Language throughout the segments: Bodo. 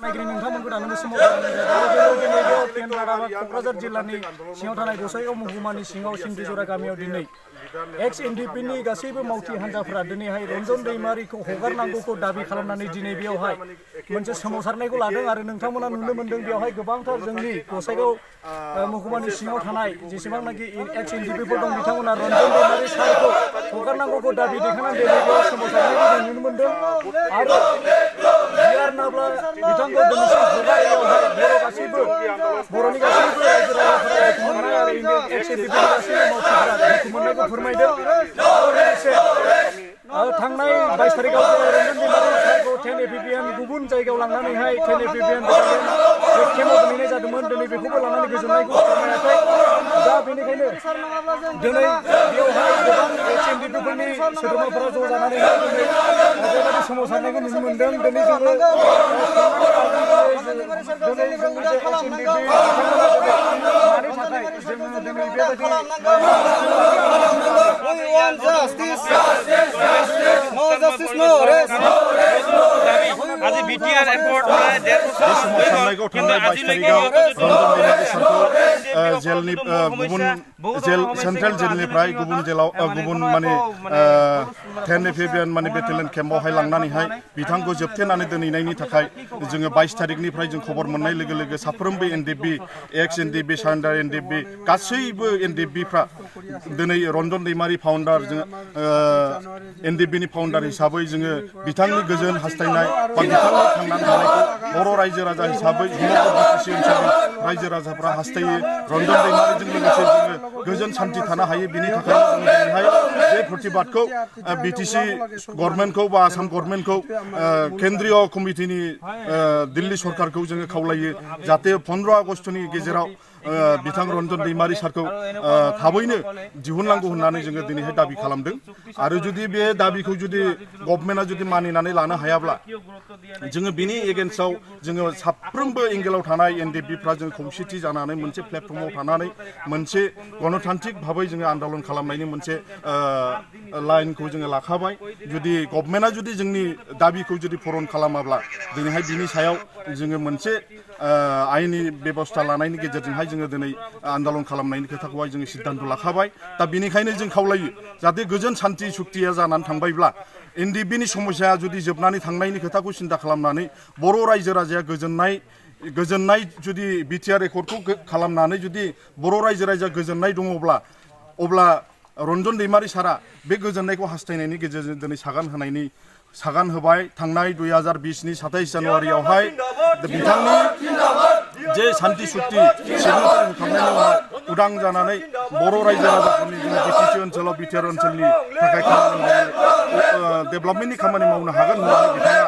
नायगिरि नोंथांमोनखौ दानो समाव क'क्राझार जिल्लानि सिङाव थानाय गसाइगाव महकुमानि सिङाव सिमब्रिजरा गामियाव दिनै एक्स एनडिपिनि गासैबो मावथि हान्जाफोरा दिनैहाय रन्जन दैमारिखौ हगारनांगौखौ दाबि खालामनानै दिनै बेयावहाय मोनसे सोमावसारनायखौ लादों आरो नोंथांमोना नुनो मोन्दों बेयावहाय गोबांथार जोंनि गसाइगाव महकुमानि सिङाव थानाय जेसेबांनाखि एक्स एनडिपिफोर दं बिथांमोना रन्जन दैमारि सारखौ हगारनांगौखौ दाबि दैखांनानै दिनै बेयाव सोमावसारनायखौ जों नुनो मोन्दों आरो बियारनाब्ला बिथांखौ दिनैसिम हगारियावहाय बर' गासैबो बर'नि गासैबो रायजो राजाफोरा दुखु मोननाय आरो एक्स एनडिपिनि गासैबो मावथिफोरा दुखु मोननायखौ फोरमायदों आरो लोगोसे थांनाय 22 तारिखआव रन्जन दैमारि सारखौ 10 एपिबिएन गुबुन जायगायाव लांनानैहाय 10 एपिबिएन केमाव दोनहैनाय जादोंमोन दिनै बेखौबो लानानै गोजोननायखौ फोरमायाखै दा बेनिखायनो दिनै बेयावहाय गोबां एक्स एनडिपिफोरनि सोद्रोमाफोरा ज' जानानैहाय दिनै बेबायदि सोमावसारनायखौ नुनो मोन्दों दिनै जोङो दिनै जोंनि जे एक्स एनडिपि बिथांमोना दिनै मानि थाखाय जोङो दिनै बेबायदि আজি বিটিআর এয়ারপোর্ট सोमावसारनायखौ थांनाय 22 तारिखआव रन्जन दैमारि सारखौ जेलनि गुबुन जेल सेन्ट्रेल जेलनिफ्राय गुबुन जेलाव गुबुन माने 10 एपिबिएन माने बेटेलियन केम्पआवहाय लांनानैहाय बिथांखौ जोबथेनानै दोनहैनायनि थाखाय जोङो 22 तारिखनिफ्राय जों खबर मोननाय लोगो लोगो साफ्रोमबो एनडिपि एक्स एनडिपि सारेन्डार एनडिपि गासैबो एनडिपिफ्रा दिनै रन्जन दैमारि फाउन्डार जोङो एनडिपिनि फाउन्डार हिसाबै जोङो बिथांनि गोजोन हास्थायनाय बा बिथांनि थांनानै थानायखौ बर' रायजो राजा हिसाबै बिटिसि ओनसोलनि रायजो राजाफ्रा हास्थायो रन्जन दैमारिजों लोगोसे जोङो गोजोन सान्थि थानो हायो बिनि थाखाय जों दिनैहाय बे प्रतिबादखौ बिटिसि गभर्नमेन्टखौ बा आसाम गभर्नमेन्टखौ केन्द्रीय कमिटिनि दिल्ली सरकारखौ जोङो खावलायो जाहाथे 15 आगस्टनि गेजेराव बिथां रन्जन दैमारि सारखौ थाबैनो दिहुननांगौ होननानै जोङो दिनैहाय दाबि खालामदों आरो जुदि बे दाबिखौ जुदि गभर्नमेन्टआ जुदि मानिनानै लानो हायाब्ला जोङो बिनि एगेन्स्टआव जोङो साफ्रोमबो एंगेलाव थानाय एनडिपिफ्रा जों खौसेथि जानानै मोनसे प्लेटफर्माव थानानै मोनसे गणतान्त्रिक भाबै जोङो आन्दलन खालामनायनि मोनसे लाइनखौ जोङो लाखाबाय जुदि गभर्नमेन्टआ जुदि जोंनि दाबिखौ जुदि पुरन खालामाब्ला दिनैहाय बिनि सायाव जोङो मोनसे आयेननि बेबस्था लानायनि गेजेरजोंहाय जोङो दिनै आन्दलन खालामनायनि खोथाखौहाय जोङो सिद्धान्त लाखाबाय दा बेनिखायनो जों खावलायो जाहाथे गोजोन सान्थि सुक्तिया जानानै थांबायब्ला एनडिपिनि समस्याया जुदि जोबनानै थांनायनि खोथाखौ सिन्था खालामनानै बर' रायजो राजाया गोजोननाय जुदि बिटिआर रेकर्डखौ खालामनानै जुदि बर' रायजो राजा गोजोननाय दङब्ला अब्ला रन्जन दैमारि सारा बे गोजोननायखौ हास्थायनायनि गेजेरजों दिनै सागान होबाय थांनाय 2020नि 27 जानुवारियावहाय बिथांनि जे सान्थि सुक्ति सिगनेचार होखांनायनि उनाव उदां जानानै बर' रायजो राजाफोरनि जोङो बिटिसि ओनसोलाव बिटिआर ओनसोलनि थाखाय डेभेलपमेन्टनि खामानि मावनो हागोन होननानै बिथाङा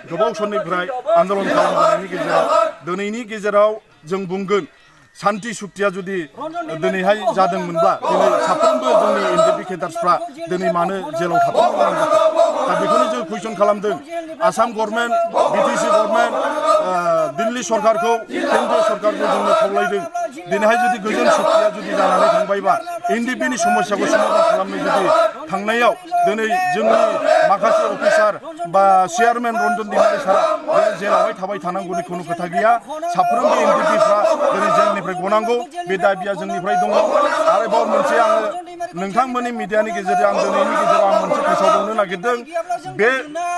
गोबाव समनिफ्राय आन्दलन खालामबोनायनि गेजेराव दिनैनि गेजेराव जों बुंगोन सान्थि सुक्तिया जुदि दिनैहाय जादोंमोनब्ला दिनै साफ्रोमबो जोंनि एनडिपि केडार्सफ्रा दिनै मानो जेलाव थाबथानो गोनां जाखो दा बेखौनो जों कुइसन खालामदों Assam government BTC government Delhi सरकारखौ केन्द्रीय सरकारखौ जोंनो खावलायदों दिनैहाय जुदि गोजोन सुक्तिया जुदि जानानै थांबायबा एनडिपिनि समस्याखौ समाधान खालामनो जुदि थांनायाव दिनै जोंनि माखासे अफिसार बा चेयारमेन रन्जन दैमारि सारा जेलावहाय थाबाय थानांगौनि खुनु खोथा गैया साफ्रोमबो एनडिपिफ्रा दिनै जेलनिफ्राय गनांगौ बे दाबिया जोंनिफ्राय दङ आरोबाव मोनसे आङो नोंथांमोननि मिडियानि गेजेरजों आं दिनैनि गेजेराव आं मोनसे फोसावबावनो नागिरदों बे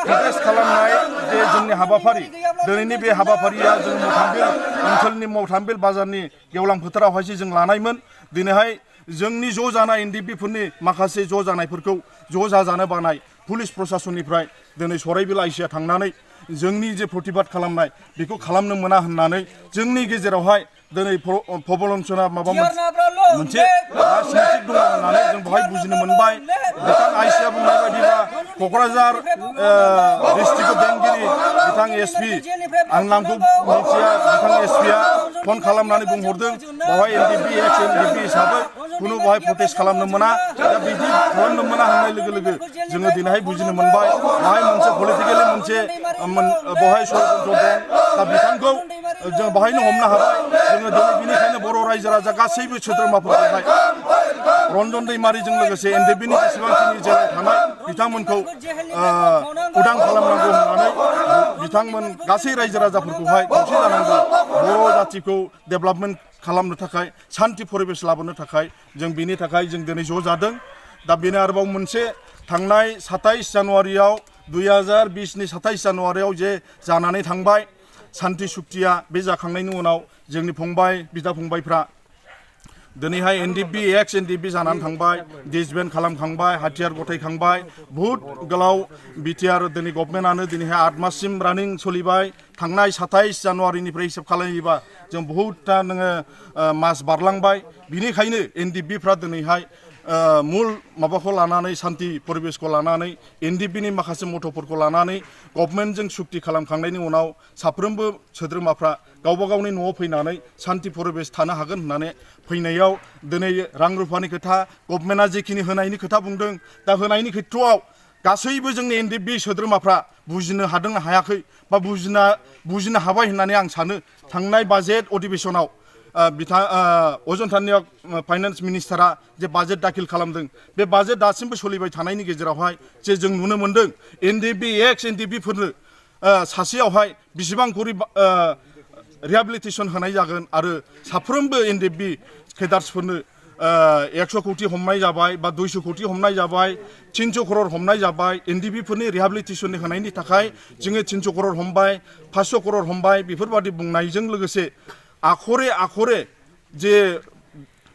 प्रटेस्ट खालामनाय जे जोंनि हाबाफारि दिनैनि बे हाबाफारिया जों मथामबिल ओनसोलनि मथामबिल बाजारनि गेवलां फोथारावहायसो जों लानायमोन दिनैहाय जोंनि ज' जानाय एनडिपिफोरनि माखासे ज' जानायफोरखौ ज' जाजानो बानाय पुलिस प्रशासननिफ्राय दिनै सराइबिल आइसिया थांनानै जोंनि जे प्रतिबाद खालामनाय बेखौ खालामनो मोना होननानै जोंनि गेजेरावहाय दिनै प्रबलनसना माबा मोनसे राजनितिक दङ होननानै जों बेवहाय बुजिनो मोनबाय बिथां आइसिया बुंनाय बायदिबा क'क्राझार डिस्ट्रिक्ट बेंगिरि बिथां एसपि आं नामखौ मिथिया बिथां एसपिआ फन खालामनानै बुंहरदों बेवहाय एनडिपि एक्स एनडिपि हिसाबै कुनु बेवहाय प्रटेस्ट खालामनो मोना दा बिदि खालामनो मोना होननाय लोगो लोगो जोङो दिनैहाय बुजिनो मोनबाय बेवहाय मोनसे पलिटिकेलि मोनसे बेवहाय षड्यन्त्र दं दा बिथांखौ जों बेवहायनो हमनो हाबाय जोङो दिनै बेनिखायनो बर' रायजो राजा गासैबो सोद्रोमाफोरखौहाय रन्जन दैमारिजों लोगोसे एनडिपिनि जेसेबांखिनि जेराव थानाय बिथांमोनखौ उदां खालामनांगौ होननानै बिथांमोन गासै रायजो राजाफोरखौहाय खौसे जानांगौ बर' जातिखौ डेभेलपमेन्ट खालामनो थाखाय सान्थि परिबेस लाबोनो थाखाय जों बिनि थाखाय जों दिनै ज' जादों दा बेनो आरोबाव मोनसे थांनाय 27 जानुवारियाव 2020नि 27 जानुवारियाव जे जानानै थांबाय सान्थि सुक्तिया बे जाखांनायनि उनाव जोंनि फंबाय बिदा फंबायफ्रा दिनैहाय एनडिपि एक्स एनडिपि जानानै थांबाय डिसबेन्ड खालामखांबाय हाथियार गथायखांबाय बहुद गोलाव बिटिआर दिनै गभर्नमेन्टआनो दिनैहाय 8 माससिम रानिं सोलिबाय थांनाय 27 जानुवारिनिफ्राय हिसाब खालामोबा जों बहुदथा नोङो मास बारलांबाय बिनिखायनो एनडिपिफ्रा दिनैहाय मूल माबाखौ लानानै सान्थि परिबेसखौ लानानै एनडिपिनि माखासे मथ'फोरखौ लानानै गभर्नमेन्टजों सुक्ति खालामखांनायनि उनाव साफ्रोमबो सोद्रोमाफ्रा गावबा गावनि न'आव फैनानै सान्थि परिबेस थानो हागोन होननानै फैनायाव दिनै रां रुफानि खोथा गभर्नमेन्टआ जेखिनि होनायनि खोथा बुंदों दा होनायनि खेथ्रआव गासैबो जोंनि एनडिपि सोद्रोमाफ्रा बुजिनो हादों हायाखै बा बुजिनो हाबाय होननानै आं सानो थांनाय बाजेट अधिवेशनाव अजन्तानिया फाइनान्स मिनिस्टारा जे बाजेट दाखिल खालामदों बे बाजेट दासिमबो सोलिबाय थानायनि गेजेरावहाय जे जों नुनो मोन्दों एनडिपि एक्स एनडिपिफोरनो सासेयावहाय बेसेबां करि रिहेबिलिटेसन होनाय जागोन आरो साफ्रोमबो एनडिपि केडार्सफोरनो 100 कोटि हमनाय जाबाय बा 200 कोटि हमनाय जाबाय 300 करोड़ हमनाय जाबाय एनडिपिफोरनि रिहेबिलिटेसन होनायनि थाखाय जोङो 300 करोड़ हमबाय 500 करोड़ हमबाय बेफोरबादि बुंनायजों लोगोसे आखरे जे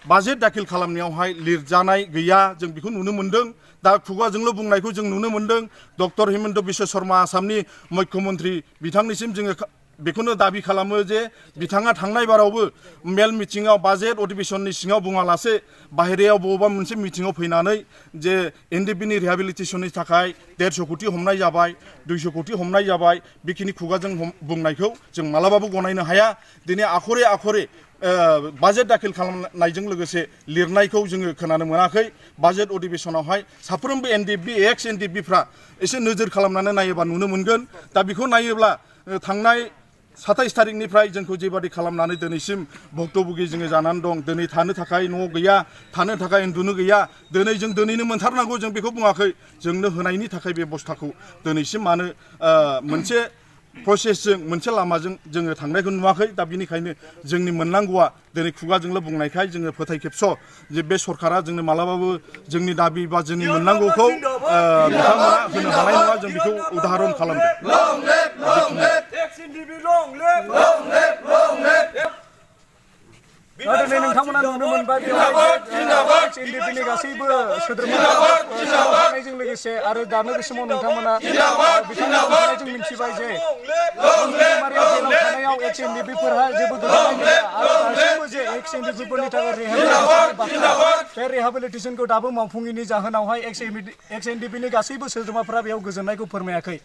बाजेट दाखिल खालामनायावहाय लिरजानाय गैया जों बेखौ नुनो मोन्दों दा खुगाजोंल' बुंनायखौ जों नुनो मोन्दों डक्टर हिमन्त बिश्व शर्मा आसामनि मुख्यमन्त्री बिथांनिसिम जोङो बेखौनो दाबि खालामो जे बिथाङा थांनाय बारावबो मेल मिटिङाव बाजेट अधिवेशननि सिङाव बुङालासे बाहेरायाव बबेबा मोनसे मिटिङाव फैनानै जे एनडिपिनि रिहेबिलिटेसननि थाखाय 150 कोटि हमनाय जाबाय 200 कोटि हमनाय जाबाय बेखिनि खुगाजों बुंनायखौ जों मालाबाबो गनायनो हाया दिनै आखरे बाजेट दाखिल खालामनायजों लोगोसे लिरनायखौ जोङो खोनानो मोनाखै बाजेट अधिवेशनावहाय साफ्रोमबो एनडिपि एक्स एनडिपिफ्रा एसे नोजोर खालामनानै नायोबा नुनो मोनगोन दा बेखौ नायोब्ला थांनाय 27 तारिखनिफ्राय जोंखौ जेबादि खालामनानै दिनैसिम भक्तभुगि जोङो जानानै दं दिनै थानो थाखाय न' गैया थानो थाखाय उन्दुनो गैया दिनै जों दिनैनो मोनथारनांगौ जों बेखौ बुङाखै जोंनो होनायनि थाखाय बेबस्थाखौ दिनैसिम मानो मोनसे प्रसेसजों मोनसे लामाजों जोङो थांनायखौ नुवाखै दा बिनिखायनो जोंनि मोननांगौआ दिनै खुगाजोंल' बुंनायखाय जोङो फोथाय खेबस' जे बे सरकारा जोंनो मालाबाबो जोंनि दाबि बा जोंनि मोननांगौखौ बिथांमोना होनो हानाय नङा जों बेखौ उदाहरन खालामदों दिनै नोंथांमोना नुनो मोनबाय एनडिपिनि गासैबो सोद्रोमाजों लोगोसे आरो दानो बे समाव नोंथांमोना बिथांमोना जों मिथिबाय जे जेलाव थानायाव एक्स एनडिपिफोरहा जेबो गोजोननाय गैया आरो दासिमबो जे एक्स एनडिपिफोरनि थाखाय बे रिहेबिलिटेसनखौ दाबो मावफुङैनि जाहोनावहाय एक्स एनडिपिनि गासैबो सोद्रोमाफोरा बेयाव गोजोननायखौ फोरमायाखै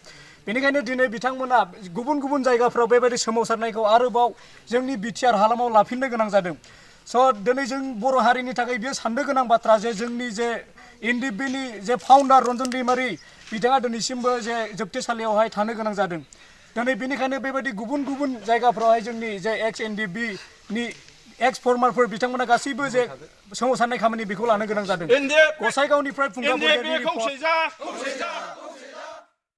बेनिखायनो दिनै बिथांमोना गुबुन गुबुन जायगाफ्राव बेबायदि सोमावसारनायखौ आरोबाव जोंनि बिटिआर हालामाव लाफिननो गोनां जादों स' दिनै जों बर' हारिनि थाखाय बेयो साननो गोनां बाथ्रा जे जोंनि जे एनडिपिनि जे फाउन्डार रन्जन दैमारि बिथाङा दिनैसिमबो जे जोबथेसालियावहाय थानो गोनां जादों दिनै बेनिखायनो बेबायदि गुबुन गुबुन जायगाफ्रावहाय जोंनि जे एक्स एनडिपिनि एक्स फर्मारफोर बिथांमोना गासैबो जे सोमावसारनाय खामानि बेखौ लानो गोनां जादों गसाइगावनिफ्राय फुंखा